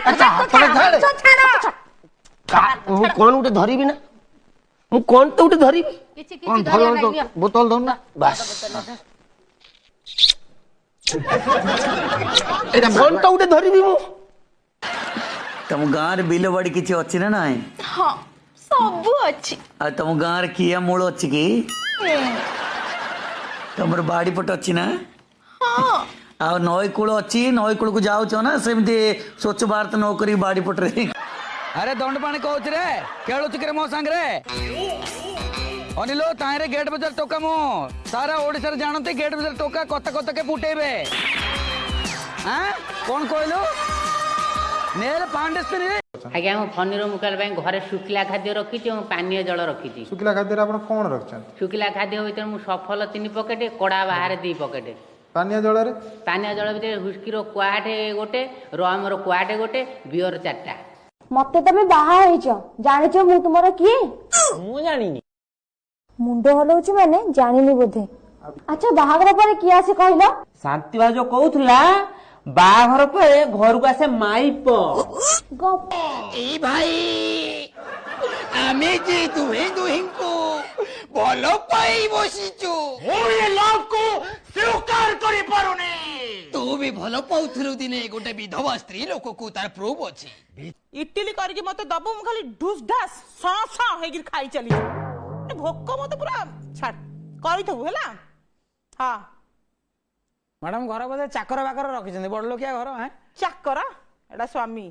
ଆଚ୍ଛା, ହାତଟା ଛାଡେ। ମୁଁ କଣ ଗୋଟେ ଧରିବି ନା, ମୁଁ କଣ ତ ଗୋଟେ ଧରିବି। କଣ ଧର? ବୋତଲ ଧରୁନା ବାସ୍। ଏଇଟା କଣ ତ ଗୋଟେ ଧରିବି ମୁଁ। ତମ ଗାଁରେ ବିଲ ବାଡି କିଛି ଅଛି ନା ନାଇଁ? ହଁ, ସବୁ ଅଛି। ଆଉ ତମ ଗାଁରେ କିଆ ମୂଳ ଅଛି କି? ତମର ବାଡି ପଟ ଅଛି ନା? ହଁ। ଆଉ ନଈ କୂଳ ଅଛି? ନଈ କୂଳକୁ ଯାଉଛ ନା ସେମିତି ସ୍ୱଚ୍ଛ ଭାରତ ନ କରି ବାଡି ପଟରେ? ଆରେ ଦଣ୍ଡ ପାଣି କହୁଛି ରେ, ଖେଳୁଛୁ କିରେ ମୋ ସାଙ୍ଗରେ? ଅନିଲ ତାହିଁରେ ଗେଟ୍ ବଜାର ଟୋକା ମୁଁ, ସାରା ଓଡିଶାରେ ଜାଣନ୍ତି ଗେଟ୍ ବଜାର ଟୋକା କତ କତକେ ପୁଟେଇବେ। ଆଁ, କଣ କହିଲୁ? ନେରେ ପାଣ୍ଡେ। ଆଜ୍ଞା, ମୁଁ ଫନିର ମୁକାଲ ପାଇଁ ଘରେ ଶୁଖିଲା ଖାଦ୍ୟ ରଖିଛି ଏବଂ ପାନୀୟ ଜଳ ରଖିଛି। ଶୁଖିଲା ଖାଦ୍ୟରେ ଆପଣ କଣ ରଖିଛନ୍ତି? ଶୁଖିଲା ଖାଦ୍ୟ ଭିତରେ ମୁଁ ସଫଲ 3 ପକେଟ, କଡ଼ା ବାହାରେ 2 ପକେଟ। ପାନୀୟ ଜଳରେ? ପାନୀୟ ଜଳ ଭିତରେ ହୁସ୍କିର କୁଆଟେ ଗୋଟେ, ରମର କୁଆଟେ ଗୋଟେ, ବିୟର 4ଟା। ମତେ ତମେ ବାହା ହେଇଛ, ଜାଣିଛ ମୁଁ ତୁମର କିଏ? ମୁଁ ଜାଣିନି। ମୁଣ୍ଡ ହଲଉଛି ମାନେ ଜାଣିନି ବୋଧେ। ଆଚ୍ଛା, ବାହାଘର ପରେ କିଏ ଆସେ କହିଲ? ଶାନ୍ତି ଭାଉଜ କହୁଥିଲା, ବାହାଘର ପରେ ଘରକୁ ଆସେ ମାଇପ। ଏଇ ଭାଇ, ଆମେ ଯେ ଦୁହେଁ ଦୁହିଁଙ୍କୁ ଭଲ ପାଇ ବସିଛୁ। ମୁଁ ଏ ଲଭକୁ ସ୍ୱୀକାର କରିପାରୁନି। ତୁ ବି ଭଲ ପାଉଥିଲୁ ଦିନେ ଗୋଟେ ବିଧବା ସ୍ତ୍ରୀ ଲୋକକୁ, ତାର ପ୍ରୁଫ ଅଛି। ଇଟିଲି କରିକି ମତେ ଦବୁ, ମୁଁ ଖାଲି ଢୁସ୍ ଢାସ୍ ସଁ ସଁ ହେଇକିରି ଖାଇ ଚାଲିଛି। ଭୋକ ମତେ ପୁରା ଛାଡ କରିଥିବୁ ହେଲା। ହଁ ମ୍ୟାଡାମ, ଘର ବୋଧେ ଚାକର ବାକର ରଖିଛନ୍ତି, ବଡ ଲୋକିଆ ଘର। ଚାକର? ଏଟା ସ୍ୱାମୀ।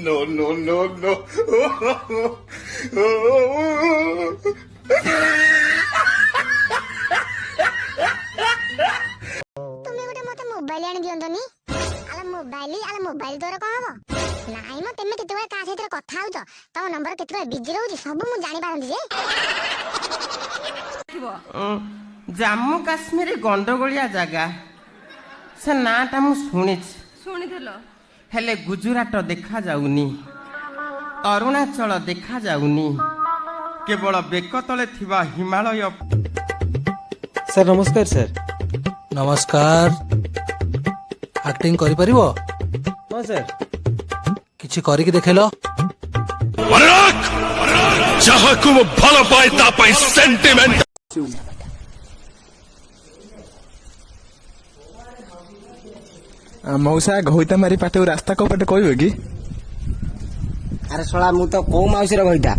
No no no no. ତୁମେ ଗୋଟେ ମତେ ମୋବାଇଲ ଆଣି ଦିଅନ୍ତନି। ଆଲା ମୋବାଇଲ, ଆଲା ମୋବାଇଲ ଦ୍ୱାରା କଣ ହବ? ନାଇଁ ମ, ତମେ କେତେବେଳେ କାହା ସହିତ କଥା ହଉଛ, ତମ ନମ୍ବର କେତେବେଳେ ବିଜି ରହୁଛି, ସବୁ ମୁଁ ଜାଣିପାରନ୍ତି ଯେ। ଜାମ୍ମୁ କାଶ୍ମୀର ଗଣ୍ଡଗୋଳିଆ ଜାଗା, ସେ ନାଁଟା ମୁଁ ଶୁଣିଛି। ଶୁଣିଥିଲ? ହେଲେ ଗୁଜୁରାଟ ଦେଖାଯାଉନି, ଅରୁଣାଚଳ ଦେଖାଯାଉନି, କେବଳ ବେକ ତଳେ ଥିବା ହିମାଳୟ। ସାର୍ ନମସ୍କାର। ସାର୍ ନମସ୍କାର। ଆକ୍ଟିଂ କରିପାରିବ? ହଁ ସାର୍। କିଛି କରିକି ଦେଖେଇଲ। ଯାହାକୁ ମୁଁ ଭଲ ପାଏ ତା ପାଇଁ ସେଣ୍ଟିମେଣ୍ଟ। ମଉସା, ଘଇତା ମାରି ପାଟକୁ ରାସ୍ତା କୋଉ ପଟେ କହିବେ କି? ଆରେ ଶଳା, ମୁଁ ତ କୋଉ ମାଉସୀର ଘଇତା?